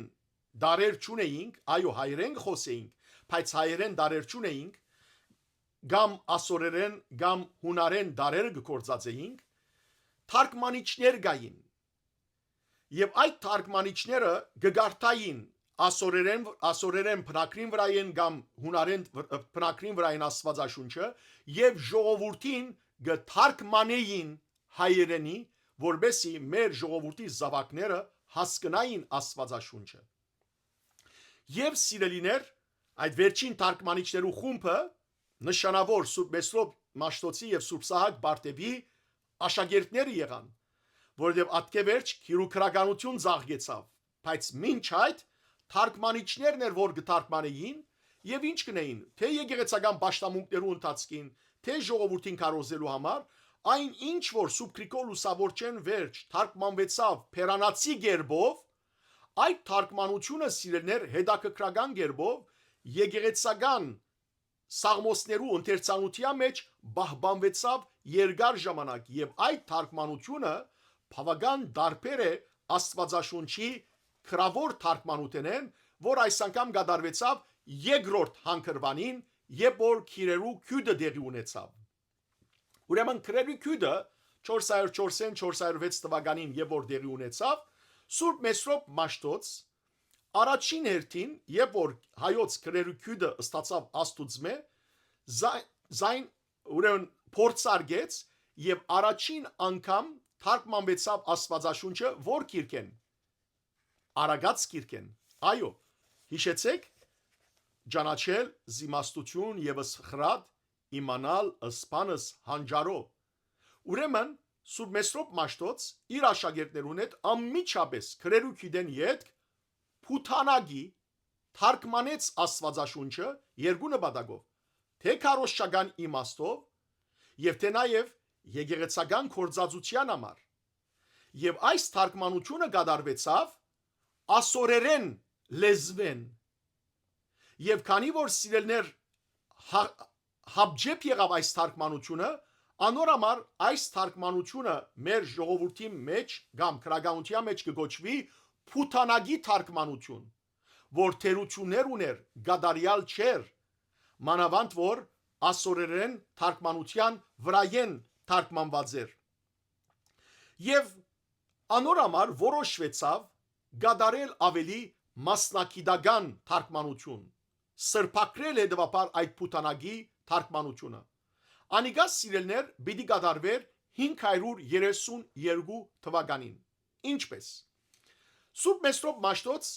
դարեր չունէինք, այո, հայերէն կը խօսէինք, բայց հայերէն դարեր չունէինք, կամ ասորերէն, կամ յունարէն դարերը կը գործածէինք, թարգմանիչներ կային։ Եւ այդ թարգմանիչները կը կարդային ասորերէն, ասորերէն բնագրին վրայէն կամ յունարէն վր-, բնագրին վրայէն Աստուածաշունչը եւ ժողովուրդին կը թարգմանէին հայերէնի, որպէսզի մեր ժողովուրդի զաւակները հասկնային Աստուածաշունչը։ Եւ, սիրելիներ, այդ վերջին թարգմանիչներու խումբը նշանաւոր Սուրբ Մեսրոպ Մաշտոցի եւ Սուրբ Սահակ Պարթեւի աշակերտները եղան, որովհետեւ ատկէ վերջ գիրուգրականութիւն ծաղկեցաւ, բայց մինչ այդ թարգմանիչներն էր, որ կը թարգմանէին, եւ ինչ կ'ընէին, թէ եկեղեցական պաշտամունքներու ընթացքին, թէ ժողովուրդին քարոզելու համար, այն ինչ որ Սուրբ Գրիգոր Լուսաւորչէն վերջ թարգմանուեցաւ բերանացի կերպով, այդ թարգմանութիւնը, սիրելիներ, հետաքրքրական կերպով եկեղեցական սաղմոսներու ընթերցանութեան մէջ պահպանուեցաւ երկար ժամանակ, եւ այդ թարգմանութիւնը բաւական տարբեր է Աստուածաշունչի գրաւոր թարգմանութենէն, որ այս անգամ կատարուեցաւ երկրորդ հանգրուանին, երբ որ գիրերու գիւտը տեղի ունեցաւ։ Ուրեմն, գրերու գիւտը չորս հարիւր չորսէն չորս հարիւր վեց թուականին երբ որ տեղի ունեցաւ, Սուրբ Մեսրոպ Մաշտոց առաջին հերթին, երբ որ հայոց գրերու գիւտը ստացաւ Աստուծմէ, զա-, զայն, ուրեմն, փորձարկեց եւ առաջին անգամ թարգմանուեցաւ Աստուածաշունչը որ գիրքէն, Արագած գիրքէն։ Այո, յիշեցեք, ճանաչել զիմաստութիւն եւ սխրատ, իմանալ սպանս հանճարով։ Ուրեմն, Սուրբ Մեսրոպ Մաշտոց իր աշակերտներուն հետ անմիջապես գրերու գիւտէն ետք փութանակի թարգմանեց Աստուածաշունչը երկու նպատակով, թէ քարոզչական իմաստով եւ թէ նաեւ եկեղեցական գործածութեան համար։ Եւ այս թարգմանութիւնը կատարուեցաւ ասորերէն լեզուէն։ Եւ քանի որ, սիրելիներ, հա-, հապճեպ եղաւ այս թարգմանութիւնը, անոր համար այս թարգմանութիւնը մեր ժողովուրդի մէջ կամ գրականութեան մէջ կը կոչուի փութանակի թարգմանութիւն, որ թերութիւններ ունէր, կատարեալ չէր, մանաւանդ որ ասորերէն թարգմանութեան վրայէն թարգմանուած էր։ Եւ անոր համար որոշուեցաւ կատարել աւելի մասնագիտական թարգմանութիւն, սրբագրել հետեւաբար այդ փութանակի թարգմանութիւնը։ Անիկա, սիրելիներ, պիտի կատարուէր հինգ հարիւր երեսուն երկու թուականին։ Ինչպէս։ Սուրբ Մեսրոպ Մաշտոց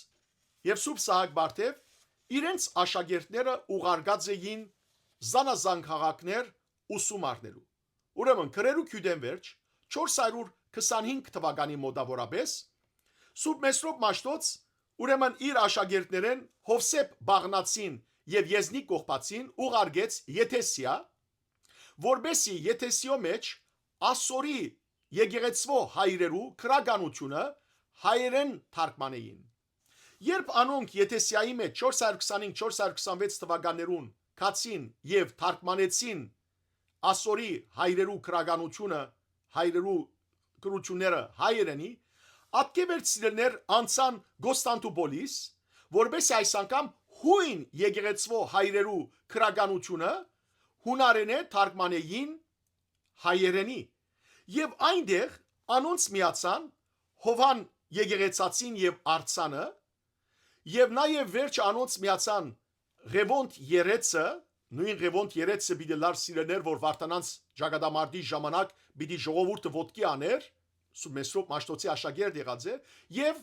եւ Սուրբ Սահակ Պարթեւ իրենց աշակերտները ուղարկած էին զանազան քաղաքներ ուսում առնելու։ Ուրեմն, գրերու գիւտէն վերջ, չորս հարիւր քսանհինգ թուականի մօտաւորապէս, Սուրբ Մեսրոպ Մաշտոց, ուրեմն, իր աշակերտներէն Յովսէփ Բաղնացին եւ Եզնիկ Կողբացին ուղարկեց Եթեսիա, որպեսզի Եթեսիոյ մէջ Ասորի եկեղեցւոյ հայրերու քրականութիւնը հայերէն թարգմանէին։ Երբ անոնք Եթեսիայի մէջ չորս հարյուր քսանհինգ չորս հարյուր քսանվեց թուականներուն գացին եւ թարգմանեցին Ասորի հայրերու քրականութիւնը, հայրերու գրութիւնները հայերէնի, ատկէ վեր, սիրելիներ, անցան Կոստանտուպոլիս, որպեսզի այս անգամ յոյն եկեղեցւոյ հայրերու քրականութիւնը յունարէնէ թարգմանէին հայերէնի։ Եւ այնտեղ անոնց միացան Յովհան Եկեղեցացին եւ Արցանը, եւ նաեւ վերջը անոնց միացան Ղեւոնդ Երեցը, նոյն Ղեւոնդ Երեցը պիտի լար, սիրելիներ, որ Վարդանանց ճակատամարտի ժամանակ պիտի ժողովուրդը ոտքի աներ, Սուրբ Մեսրոպ Մաշտոցի աշակերտ եղած է, եւ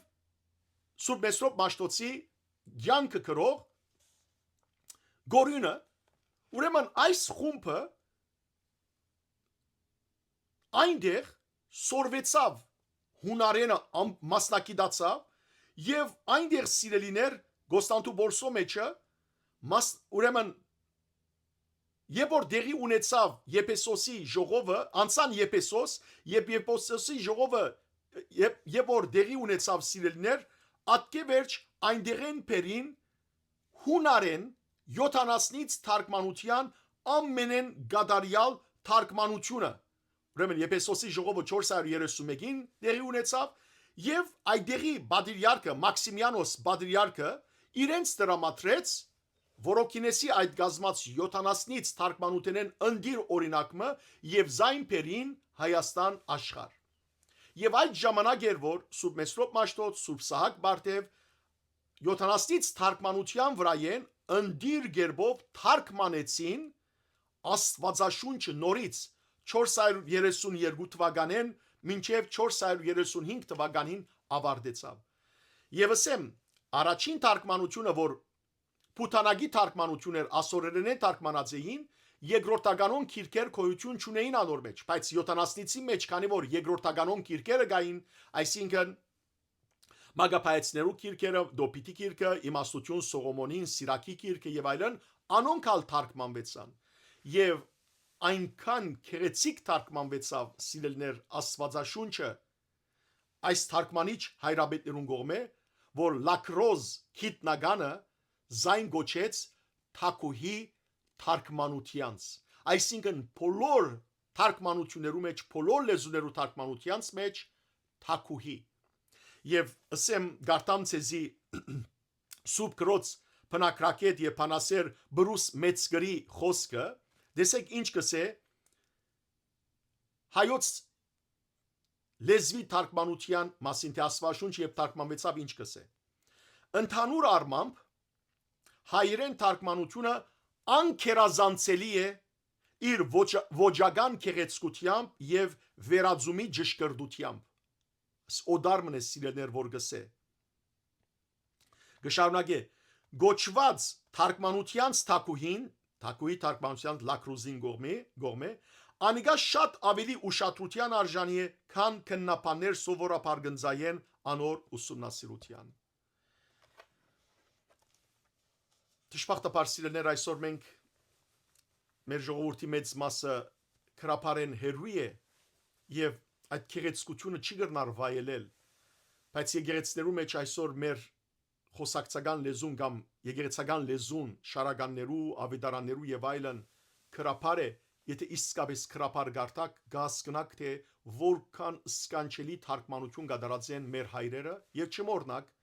Սուրբ Մեսրոպ Մաշտոցի կեանքը կրող Գորիւնը, ուրեմն այս խումբը այնտեղ սորվեցաւ, յունարէնը ամ-, մասնակցացաւ, եւ այնտեղ, սիրելիներ, Կոստանտուպոլսոյ մէջը, մաս-, ուրեմն, երբ որ տեղի ունեցաւ Եփեսոսի ժողովը, անցան Եփեսոս, երբ Եփեսոսի ժողովը, երբ, երբ որ տեղի ունեցաւ, սիրելիներ, ատկէ վերջ այնտեղէն բերին յունարէն յոթանասնից թարգմանութեան ամենէն կատարեալ թարգմանութիւնը։ Ուրեմն Եփեսոսի ժողովը չորս հարյուր երեսուն մէկին տեղի ունեցաւ, եւ այդտեղի պատրիարքը, Մաքսիմիանոս պատրիարքը, իրենց տրամադրեց Որոքինեսի այդ կազմած յոթանասնից թարգմանութենէն ընտիր օրինակ մը եւ զայն բերին Հայաստան աշխարհ։ Եւ այդ ժամանակ էր, որ Սուրբ Մեսրոպ Մաշտոց, Սուրբ Սահակ Բարդեւ յոթանասնից թարգմանութեան վրայէն ընտիր կերպով թարգմանեցին Աստուածաշունչը նորից, չորս հարյուր երեսուն երկու թուականէն մինչեւ չորս հարյուր երեսուն հինգ թուականին ավարտեցաւ։ Եվ ըսեմ, առաջին թարգմանութիւնը, որ Փութանակի թարգմանութիւն էր, ասորերէնէ թարգմանած էին, երկրորդականոն գիրքեր գոյութիւն չունէին անոր մէջ, բայց յոթանասնիցի մէջ, քանի որ երկրորդականոն գիրքերը կային, այսինքն՝ Մագաբայեցներու գիրքերը, Դոփիտի գիրքը, Իմաստութիւն Սողոմոնին, Սիրակի գիրքը եւ այլն, անոնք ալ թարգմանուեցան։ Եւ այնքան գեղեցիկ թարգմանուեցաւ, սիրելիներ, Աստուածաշունչը այս թարգմանիչ հայրապետներուն կողմէ, որ Լակրոզ գիտնականը զայն կոչեց թագուհի թարգմանութեանց։ Այսինքն՝ բոլոր թարգմանութիւններու մէջ, բոլոր լեզուներու թարգմանութեանց մէջ թագուհի։ Եւ ըսեմ, կարդամ ձեզի Սուրբ Գրոց բնակրակետ եւ բանասէր Բրուս Մեծկրի խօսքը, տեսեք ինչ կ'ըսէ հայոց լեզուի թարգմանութեան մասին, թէ Աստուածաշունչը երբ թարգմանուեցաւ, ինչ կ'ըսէ։ Ընդհանուր առմամբ, հայերէն թարգմանութիւնը անգերազանցելի է իր ոճ-, ոճական գեղեցկութեամբ եւ վերածումի ճշգրտութեամբ։ Ս-, օտար մըն է, սիրելիներ, որ կ'ըսէ։ Կը շարունակէ. «Կոչուած թարգմանութեանց թագուհին, թագուհի թարգմանութեանց Լակրուզին կողմի, կողմէ, անիկա շատ աւելի ուշադրութեան արժանի է, քան քննաբաններ սովորաբար կ'ընծայեն անոր ուսումնասիրութեան»։ Դժբախտաբար, սիրելիներ, այսօր մենք, մեր ժողովուրդի մեծ մասը գրաբարէն հեռու է եւ այդ գեղեցկութիւնը չի կրնար վայելել, բայց եկեղեցիներու մէջ այսօր մեր խօսակցական լեզուն կամ եկեղեցական լեզուն շարականներու, աւետարաններու եւ այլն գրաբար է, եթե իսկապէս գրաբար կարդաք, կ'հասկնաք, թէ որքան սքանչելի թարգմանութիւն կատարած են մեր հայրերը, եւ չմոռնաք,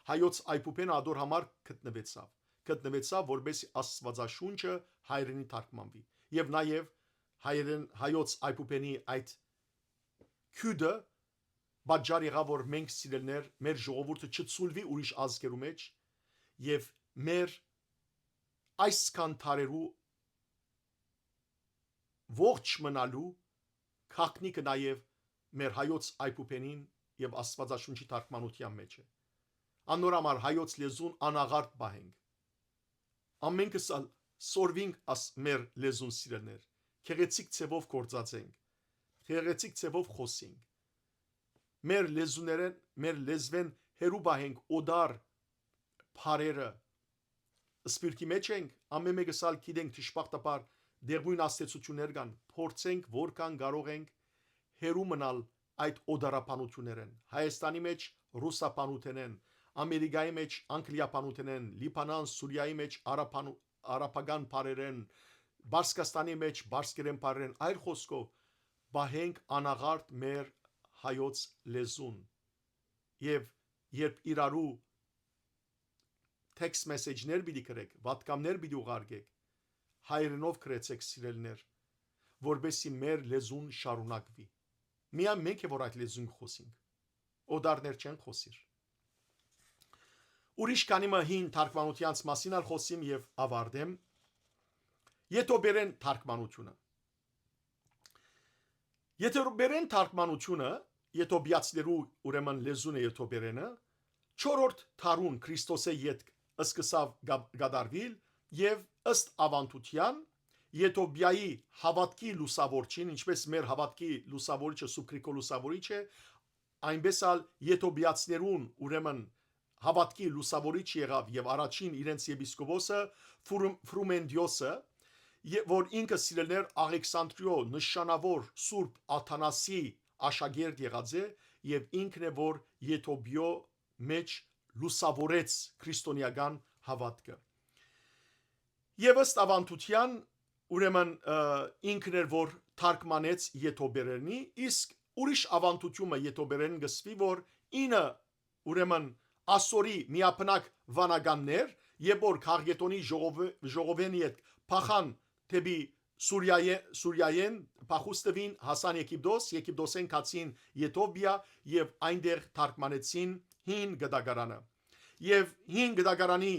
հայոց այբուբենը ատոր համար գտնուեցաւ, գտնուեցաւ, որպեսզի Աստուածաշունչը հայերէնի թարգմանուի։ Եւ նաեւ հայերէն, հայոց այբուբենի այդ գիւտը պատճառ եղաւ, որ մենք, սիրելիներ, մեր ժողովուրդը չցուլուի ուրիշ ազգերու մէջ եւ մեր այսքան դարերու ողջ մնալու գաղտնիքը նաեւ մեր հայոց այբուբենին եւ Աստուածաշունչի թարգմանութեան մէջ է։ Անոր համար հայոց լեզուն անաղարտ պահենք։ Ամենքս ալ սորվինք աս մեր լեզուն, սիրելիներ, գեղեցիկ ձևով գործածենք, գեղեցիկ ձևով խօսենք։ Մեր լեզուներէն, մեր լեզուէն հեռու պահենք օտար բառերը։ Սփիւռքի մէջ ենք, ամէն մէկս ալ գիտենք, դժբախտաբար, դեղոյն ազդեցութիւններ կան, փորձենք որքան կարող ենք հեռու մնալ այդ օտարաբանութիւններէն։ Հայաստանի մէջ ռուսաբանութենէն, Ամերիկայի մէջ անգլիաբանութենէն, Լիբանան, Սուրիայի մէջ արաբանու-, արաբական բառերէն, Պարսկաստանի մէջ պարսկերեն բառերէն, այլ խօսքով, պահենք անաղարտ մեր հայոց լեզուն։ Եւ երբ իրարու text message-ներ պիտի գրեք, պատգամներ պիտի ուղարկեք, հայերէնով գրեցեք, սիրելիներ, որպեսզի մեր լեզուն շարունակուի։ Միայն մենք է որ այդ լեզուն կը խօսինք, օտարներ չեն խօսիր։ Ուրիշ քանի մը հին թարգմանութեանց մասին ալ խօսիմ եւ աւարտեմ։ Եթովերեն թարգմանութիւնը։ Եթովերեն թարգմանութիւնը, եթովպիացիներու, ուրեմն, լեզուն է եթովերենը, չորրորդ դարուն Քրիստոսէ ետք սկսաւ գա-, կատարուիլ եւ, ըստ աւանդութեան, Եթովպիայի հաւատքի լուսաւորչին, ինչպես մեր հաւատքի լուսաւորիչը Սուբկրիկո լուսաւորիչ է, այնպես ալ եթովպիացիներուն, ուրեմն, հաւատքի լուսաւորիչ եղաւ եւ առաջին իրենց եպիսկոպոսը Ֆրու-, Ֆրումենտիոսը, ե-, որ ինքը, սիրելիներ, Աղեքսանդրիոյ նշանաւոր Սուրբ Աթանասի աշակերտ եղած է, եւ ինքն է որ Եթովպիոյ մէջ լուսաւորեց քրիստոնեական հաւատքը։ Եւ, ըստ աւանդութեան, ուրեմն, ը, ինքն էր որ թարգմանեց եթովերենի, իսկ ուրիշ աւանդութիւնը եթովերեն կսուի որ ինը, ուրեմն, ասորի միաբնակ վանականներ, երբ որ Քաղգետոնի ժողովը-, ժողովէն ետք փախան դէպի Սուրիայէ-, Սուրիայէն, փախուստուին, հասան Եգիպտոս, Եգիպտոսէն գացին Եթովպիա եւ այնտեղ թարգմանեցին հին գտակարանը։ Եւ հին գտակարանի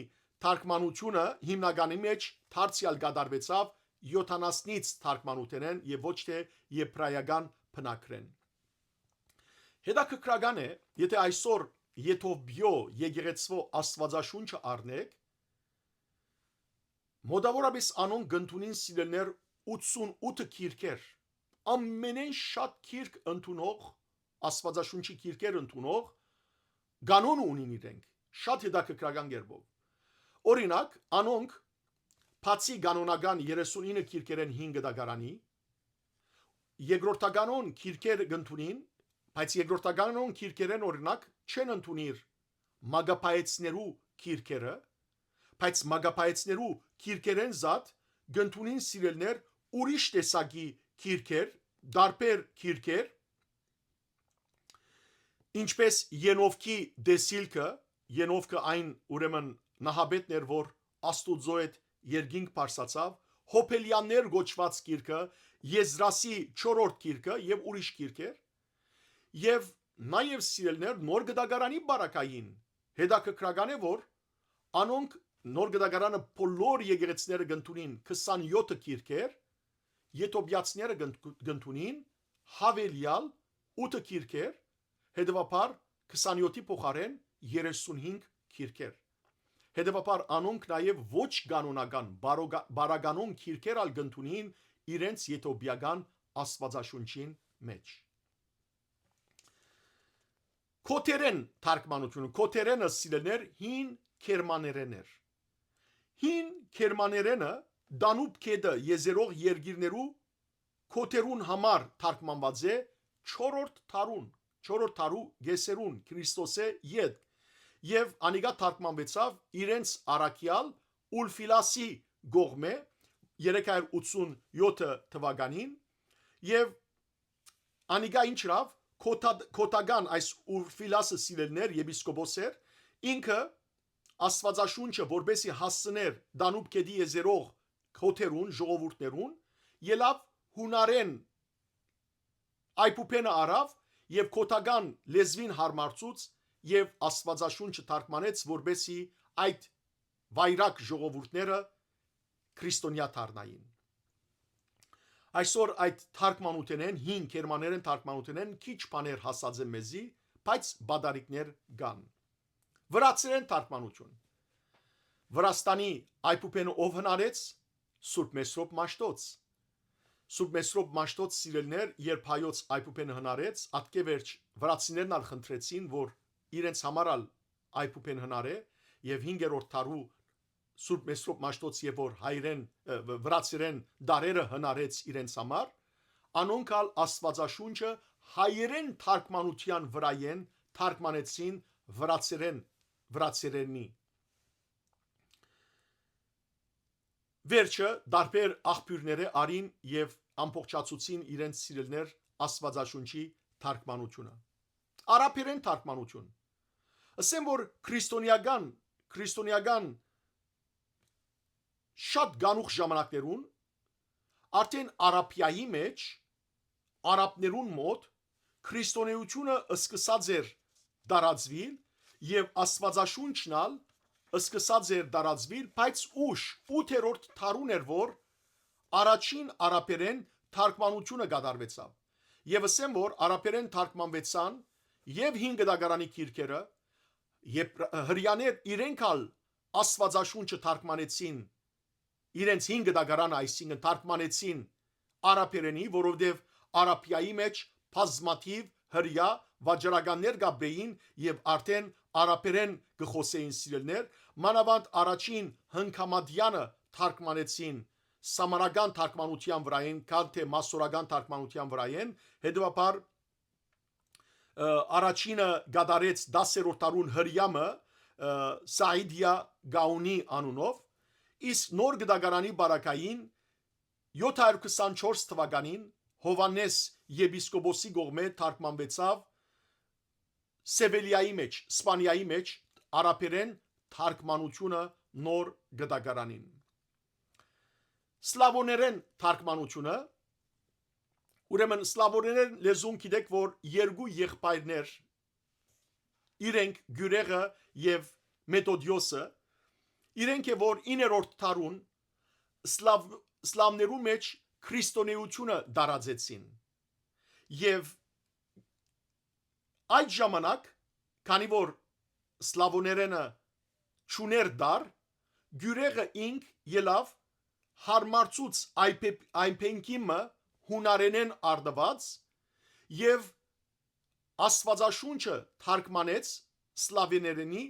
թարգմանութիւնը հիմնականի մէջ դարձեալ կատարուեցաւ Յոթանասնից թարգմանութենէն եւ ոչ թէ եբրայական բնագրէն։ Հետաքրքրական է, եթէ այսօր Եթովպիոյ եկեղեցւոյ Աստուածաշունչը առնեք, մօտաւորապէս անոնք կ'ընդունին, սիրելիներ, ութսունութ գիրքեր, ամենէն շատ գիրք ընդունող, Աստուածաշունչի գիրքեր ընդունող կանոն ունին իրենք, շատ հետաքրքրական կերպով։ Օրինակ, անոնք, բացի կանոնական երեսուն ինը գիրքերէն հին գտակարանի, երկրորդականոն գիրքեր կ'ընդունին, բայց երկրորդականոն գիրքերէն, օրինակ, չեն ընդունիր մագաբայեցներու գիրքերը, բայց մագաբայեցներու գիրքերէն զատ կ'ընդունին, սիրելիներ, ուրիշ տեսակի գիրքեր, տարբեր գիրքեր, ինչպես Ենովքի տեսիլքը, Ենովքը այն, ուրեմն, նահապետն էր որ Աստուծոյ հետ երկինք բարձրացաւ, Հոբելյաններ կոչուած գիրքը, Եզրասի չորրորդ գիրքը եւ ուրիշ գիրքեր, եւ նաեւ, սիրելիներ, նոր գտակարանի պարագային հետաքրքրական է որ անոնք, նոր գտակարանը, բոլոր եկեղեցիները կ'ընդունին քսանյոթը գիրքեր, եթովպիացիները կ'ըն-, կ'ընդունին յաւելեալ ութը գիրքեր, հետեւաբար քսանյոթի փոխարէն երեսունհինգ գիրքեր։ Հետեւաբար անոնք նաեւ ոչ կանոնական, բարոգա-, բարականոն գիրքեր ալ կ'ընդունին իրենց եթովպիական Աստուածաշունչին մէջ։ Քոթերեն թարգմանութիւնը, քոթերենը, սիրելիներ, հին գերմաներեն էր։ Հին գերմաներենը Դանուբ գետը եզերող երկիրներու քոթերուն համար թարգմանուած է չորրորդ դարուն, չորրորդ դարու կեսերուն Քրիստոսէ ետք, եւ անիկա թարգմանուեցաւ իրենց առաքեալ Ուլֆիլասի կողմէ երեք հարյուր ութսունյոթ թվականին, եւ անիկա ինչ ըրաւ, քոթա-, քոթական այս Ուրֆիլասը, սիրելիներ, եպիսկոպոս էր, ինքը Աստուածաշունչը, որպեսզի հասցներ Դանուբ գետի եզերող քոթերուն, ժողովուրդներուն, ելաւ յունարեն այբուբենը առաւ եւ քոթական լեզուին հարմարցուց եւ Աստուածաշունչը թարգմանեց, որպեսզի այդ վայրագ ժողովուրդները քրիստոնեայ դառնային։ Այսօր այդ թարգմանութենէն, հին գերմաներեն թարգմանութենէն քիչ բաներ հասած է մեզի, բայց բադարիկներ կան։ Վրացերեն թարգմանութիւն։ Վրաստանի այբուբենը ով հնարեց? Սուրբ Մեսրոպ Մաշտոց։ Սուրբ Մեսրոպ Մաշտոց, սիրելիներ, երբ հայոց այբուբենը հնարեց, ատկեվերջ վրացիներն ալ խնդրեցին որ իրենց համար ալ այբուբեն հնարէ, եւ հինգերորդ դարու Սուրբ Մեսրոպ Մաշտոց եւ որ հայերեն, ը, վրացերեն դարերը հնարեց իրենց համար, անոնք ալ Աստուածաշունչը հայերեն թարգմանութեան վրայեն թարգմանեցին վրացերեն, վրացերենի։ Վերջը դարբեր աղբիւրներէ արին եւ ամբողջացուցին իրենց սիրելներ Աստուածաշունչի թարգմանութիւնը։ Արաբերեն թարգմանութիւն։ Ըսեմ որ քրիստոնեական, քրիստոնեական շատ գանուխ ժամանակներուն արդեն Արաբիայի մէջ, արաբներուն մօտ քրիստոնեութիւնը սկսած էր տարածուիլ եւ Աստուածաշունչն ալ սկսած էր տարածուիլ, բայց ուշ, ութերորդ դարուն էր որ առաջին արաբերեն թարգմանութիւնը կատարուեցաւ։ Եւ ըսեմ որ արաբերեն թարգմանուեցան եւ հին գտակարանի գիրքերը, եւ հրեաներ իրենք ալ Աստուածաշունչը թարգմանեցին իրենց հին գտակարանը, այսինքն թարգմանեցին արաբերենի, որովհետեւ Արաբիայի մէջ բազմաթիւ հրեա վաճառականներ կ'ապրէին եւ արդեն արաբերեն կը խօսէին սիրելներ, մանաւանդ առաջին Հնգամատեանը թարգմանեցին սամանական թարգմանութեան վրայէն, քան թէ մասսորական թարգմանութեան վրայէն, հետեւաբար, ը, առաջինը կատարեց դասերորդ դարուն հրեամը, ը, Սաիդիա Գաունի անունով, իսկ նոր գտակարանի պարագային յոթ հարյուր քսանչորս թուականին Յովհաննէս եպիսկոպոսի կողմէ թարգմանուեցաւ Սևելիայի մէջ, Սպանիայի մէջ, արաբերեն թարգմանութիւնը նոր գտակարանին։ Սլաւոներեն թարգմանութիւնը, ուրեմն սլաւոներեն լեզուն գիտեք որ երկու եղբայրներ, իրենք Գիւրեղը եւ Մետոդիոսը, իրենք է որ իններորդ դարուն սլաւ-, սլավներու մէջ քրիստոնեութիւնը տարածեցին։ Եւ այդ ժամանակ, քանի որ սլավոներենը չուներ դար, Գիւրեղը ինք ելաւ, հարմարցուց այփ-, այփենքի մը յունարենէն առնուած եւ Աստուածաշունչը թարգմանեց սլավեներենի,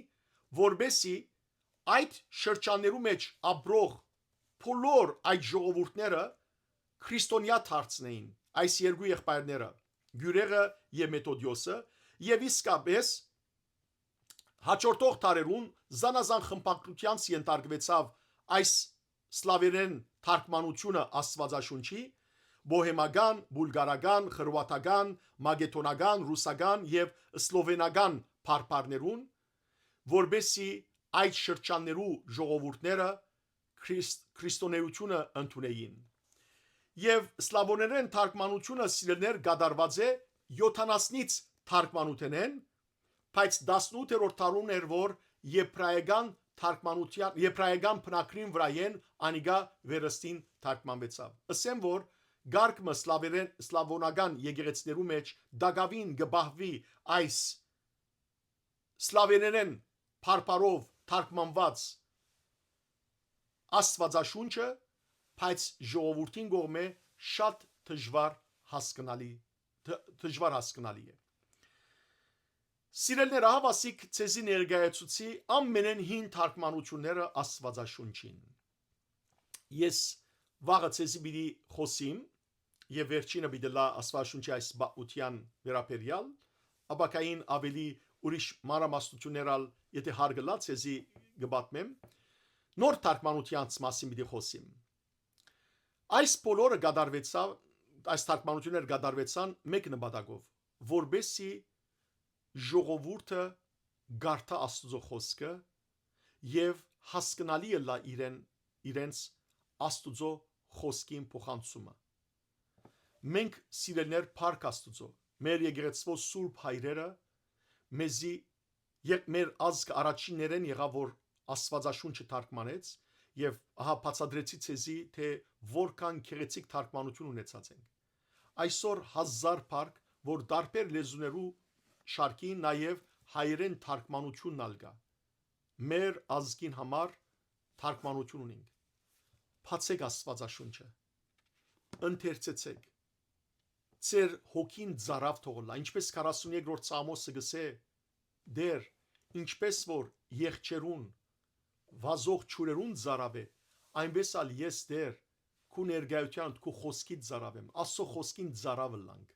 որպեսզի այդ շրջաններու մէջ ապրող բոլոր այդ ժողովուրդները քրիստոնեայ դարձնէին, այս երկու եղբայրները, Գիւրեղը եւ Մետոդիոսը, եւ իսկապէս հաջորդող դարերուն զանազան խմբագրութեանց ենթարկուեցաւ այս սլավերեն թարգմանութիւնը Աստուածաշունչի, բոհեմական, բուլղարական, խրուաթական, մակեդոնական, ռուսական եւ սլովենական բարբառներուն, որպեսզի այդ շրջաններու ժողովուրդները Քրիստ-, քրիստոնեութիւնը ընդունէին։ Եւ սլավոներեն թարգմանութիւնը սիրելներ կատարուած է յոթանասնից թարգմանութենէն, բայց տասնութերորդ դարուն էր որ եբրայական թարգմանութեան, եբրայական բնագրին վրայէն անիկա վերստին թարգմանուեցաւ։ Ըսեմ որ կարգ մը սլավերեն, սլավոնական եկեղեցիներու մէջ տակաւին կը պահուի այս սլավերեն բարբառով թարգմանուած Աստուածաշունչը, բայց ժողովուրդին կողմէ շատ դժուար հասկնալի, դ-, դժուար հասկնալի է։ Սիրելներ, ահա ասիկ ձեզի ներկայացուցի ամենէն հին թարգմանութիւնները Աստուածաշունչին։ Ես վաղը ձեզի պիտի խօսիմ եւ վերջինը պիտի լա Աստուածաշունչի այս պատմութեան վերաբերեալ, ապագային աւելի ուրիշ մանրամասնութիւններ ալ, եթե հարկ ըլլայ, ձեզի կը պատմեմ, նոր թարգմանութեանց մասին պիտի խօսիմ։ Այս բոլորը կատարուեցաւ, այս թարգմանութիւնները կատարուեցան մէկ նպատակով, որպեսզի ժողովուրդը կարդայ Աստուծոյ խօսքը եւ հասկնալի ըլլայ իրեն, իրենց Աստուծոյ խօսքին փոխանցումը։ Մենք, սիրելներ, փառք Աստուծոյ, մեր եկեղեցւոյ սուրբ հայրերը մեզի, երբ մեր ազգը առաջիններէն եղաւ որ Աստուածաշունչը թարգմանեց, եւ ահա բացատրեցի ձեզի, թէ որքան գեղեցիկ թարգմանութիւն ունեցած ենք։ Այսօր հազար փառք, որ տարբեր լեզուներու շարքին նաեւ հայերեն թարգմանութիւնն ալ կայ։ Մեր ազգին համար թարգմանութիւն ունինք։ Բացեք Աստուածաշունչը, ընթերցեցեք, ձեր հոգին ծարաւ թող ըլլայ, ինչպէս քառասունեքրորդ Սաղմոսը կ'ըսէ. «Տէր, ինչպէս որ եղջերուն վազող ջուրերուն ծարաւ է, այնպէս ալ ես Տէր, քու ներկայութեանդ, քու խօսքիդ ծարաւ եմ, Աստուծոյ խօսքին ծարաւ ըլլանք։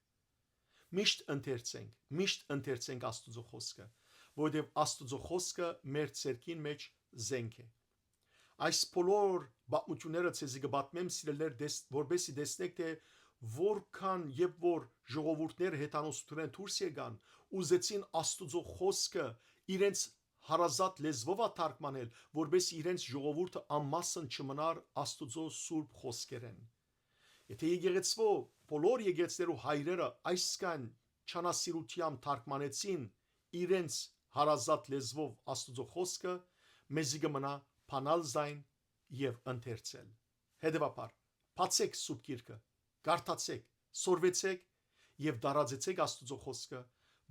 Միշտ ընթերցենք, միշտ ընթերցենք Աստուծոյ խօսքը, որովհետեւ Աստուծոյ խօսքը մեր ձեռքին մէջ զենք է։ Այս բոլոր պատմութիւնները ձեզի կը պատմեմ, սիրելիներ, տես-, որպեսզի տեսնէք, թէ որքան երբ որ ժողովուրդները հեթանոսութենէն դուրս եկան, ուզեցին Աստուծոյ խօսքը իրենց հարազատ լեզուով ա թարգմանել, որպեսզի իրենց ժողովուրդը անմասն չմնար Աստուծոյ սուրբ խօսքերէն։ Եթէ եկեղեցւոյ բոլոր եկեղեցիներու հայրերը այսքան չանասիրութեամբ թարգմանեցին իրենց հարազատ լեզուով Աստուծոյ խօսքը, մեզի կը մնայ բանալ զայն եւ ընթերցել։ Հետեւաբար, բացէք Սուրբ Գիրքը, կարդացէք, սորվեցէք եւ տարածեցէք Աստուծոյ խօսքը,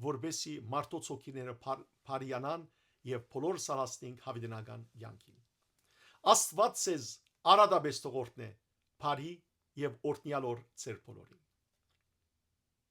որպեսզի մարդոց հոգիները փար-, փարիանան եւ բոլորս ալ հասնենք յաւիտենական կեանքին։ Աստուած ձեզ արատապէս թող օրհնէ, բարի եւ օրհնեալ օր ձեր բոլորին։